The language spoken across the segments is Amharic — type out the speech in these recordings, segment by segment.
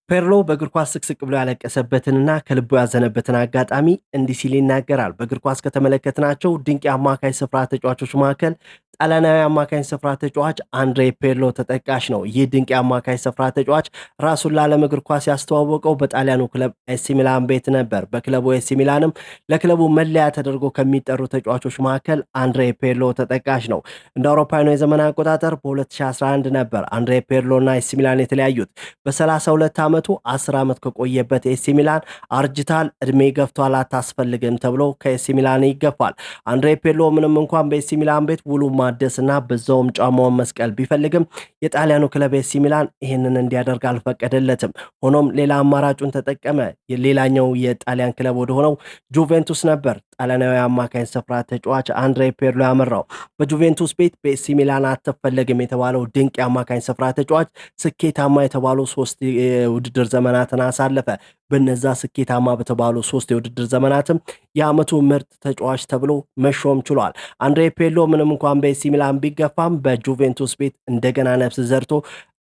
ፔርሎ በእግር ኳስ ስቅስቅ ብሎ ያለቀሰበትንና ከልቡ ያዘነበትን አጋጣሚ እንዲህ ሲል ይናገራል። በእግር ኳስ ከተመለከትናቸው ድንቅ የአማካኝ ስፍራ ተጫዋቾች መካከል ጣሊያናዊ አማካኝ ስፍራ ተጫዋች አንድሬ ፔርሎ ተጠቃሽ ነው። ይህ ድንቅ የአማካኝ ስፍራ ተጫዋች ራሱን ለዓለም እግር ኳስ ያስተዋወቀው በጣሊያኑ ክለብ ኤሲ ሚላን ቤት ነበር። በክለቡ ኤሲ ሚላንም ለክለቡ መለያ ተደርጎ ከሚጠሩ ተጫዋቾች መካከል አንድሬ ፔርሎ ተጠቃሽ ነው። እንደ አውሮፓውያኑ የዘመን አቆጣጠር በ2011 ነበር አንድሬ ፔርሎ እና ኤሲ ሚላን የተለያዩት። በ32 ዓመቱ 10 ዓመት ከቆየበት ኤሲ ሚላን አርጅታል፣ እድሜ ገፍቷል፣ አታስፈልግም ተብሎ ከኤሲ ሚላን ይገፋል። አንድሬ ፔርሎ ምንም እንኳን በኤሲ ሚላን ቤት ውሉ ማደስና በዛውም ጫማውን መስቀል ቢፈልግም የጣሊያኑ ክለብ ኤሲ ሚላን ይህንን እንዲያደርግ አልፈቀደለትም። ሆኖም ሌላ አማራጩን ተጠቀመ። ሌላኛው የጣሊያን ክለብ ወደሆነው ጁቬንቱስ ነበር ጣሊያናዊ አማካኝ ስፍራ ተጫዋች አንድሬ ፔርሎ ያመራው። በጁቬንቱስ ቤት በኤሲ ሚላን አትፈለግም የተባለው ድንቅ የአማካኝ ስፍራ ተጫዋች ስኬታማ የተባሉ 3 የውድድር ዘመናትን አሳለፈ። በነዛ ስኬታማ በተባሉ 3 የውድድር ዘመናትም የዓመቱ ምርጥ ተጫዋች ተብሎ መሾም ችሏል። አንድሬ ፔርሎ ምንም እንኳን በኤሲ ሚላን ቢገፋም በጁቬንቱስ ቤት እንደገና ነፍስ ዘርቶ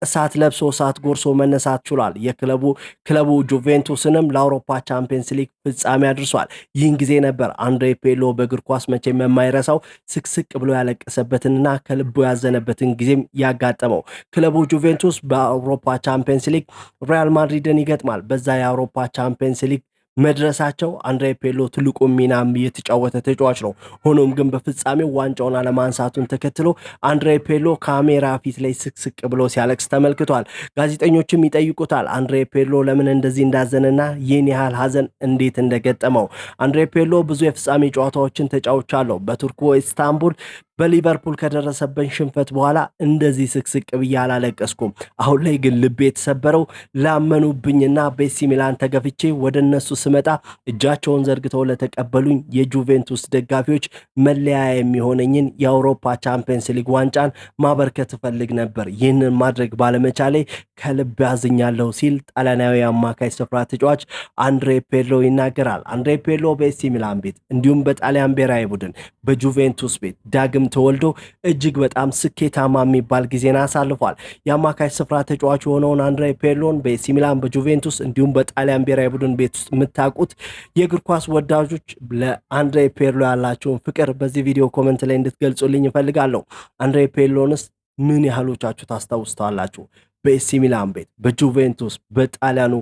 እሳት ለብሶ እሳት ጎርሶ መነሳት ችሏል። የክለቡ ክለቡ ጁቬንቱስንም ለአውሮፓ ቻምፒየንስ ሊግ ፍጻሜ አድርሷል። ይህን ጊዜ ነበር አንድሬ ፔርሎ በእግር ኳስ መቼም የማይረሳው ስቅስቅ ብሎ ያለቀሰበትንና ከልቡ ያዘነበትን ጊዜም ያጋጠመው። ክለቡ ጁቬንቱስ በአውሮፓ ቻምፒየንስ ሊግ ሪያል ማድሪድን ይገጥማል። በዛ የአውሮፓ ቻምፒየንስ ሊግ መድረሳቸው አንድሬ ፔርሎ ትልቁ ሚናም የተጫወተ ተጫዋች ነው። ሆኖም ግን በፍጻሜው ዋንጫውን አለማንሳቱን ተከትሎ አንድሬ ፔርሎ ካሜራ ፊት ላይ ስቅስቅ ብሎ ሲያለቅስ ተመልክቷል። ጋዜጠኞችም ይጠይቁታል አንድሬ ፔርሎ ለምን እንደዚህ እንዳዘነና ይህን ያህል ሀዘን እንዴት እንደገጠመው። አንድሬ ፔርሎ ብዙ የፍጻሜ ጨዋታዎችን ተጫውቻለሁ። በቱርኩ ኢስታንቡል በሊቨርፑል ከደረሰብን ሽንፈት በኋላ እንደዚህ ስቅስቅ ብዬ አላለቀስኩም። አሁን ላይ ግን ልቤ የተሰበረው ላመኑብኝና በኤሲ ሚላን ተገፍቼ ወደ እነሱ ስመጣ እጃቸውን ዘርግተው ለተቀበሉኝ የጁቬንቱስ ደጋፊዎች መለያ የሚሆነኝን የአውሮፓ ቻምፒየንስ ሊግ ዋንጫን ማበርከት እፈልግ ነበር። ይህንን ማድረግ ባለመቻሌ ከልብ ያዝኛለሁ ሲል ጣሊያናዊ አማካይ ስፍራ ተጫዋች አንድሬ ፔርሎ ይናገራል። አንድሬ ፔርሎ በኤሲ ሚላን ቤት እንዲሁም በጣሊያን ብሔራዊ ቡድን በጁቬንቱስ ቤት ዳግም ተወልዶ እጅግ በጣም ስኬታማ የሚባል ጊዜን አሳልፏል። የአማካይ ስፍራ ተጫዋች የሆነውን አንድሬ ፔርሎን በኤሲ ሚላን፣ በጁቬንቱስ እንዲሁም በጣሊያን ብሔራዊ ቡድን ቤት ውስጥ የምታውቁት የእግር ኳስ ወዳጆች ለአንድሬ ፔርሎ ያላቸውን ፍቅር በዚህ ቪዲዮ comment ላይ እንድትገልጹልኝ እፈልጋለሁ። አንድሬ ፔርሎንስ ምን ያህሎቻችሁ ታስታውሱታላችሁ? በኤሲ ሚላን ቤት፣ በጁቬንቱስ፣ በጣሊያኑ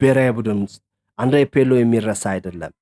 ብሔራዊ ቡድን ውስጥ አንድሬ ፔርሎ የሚረሳ አይደለም።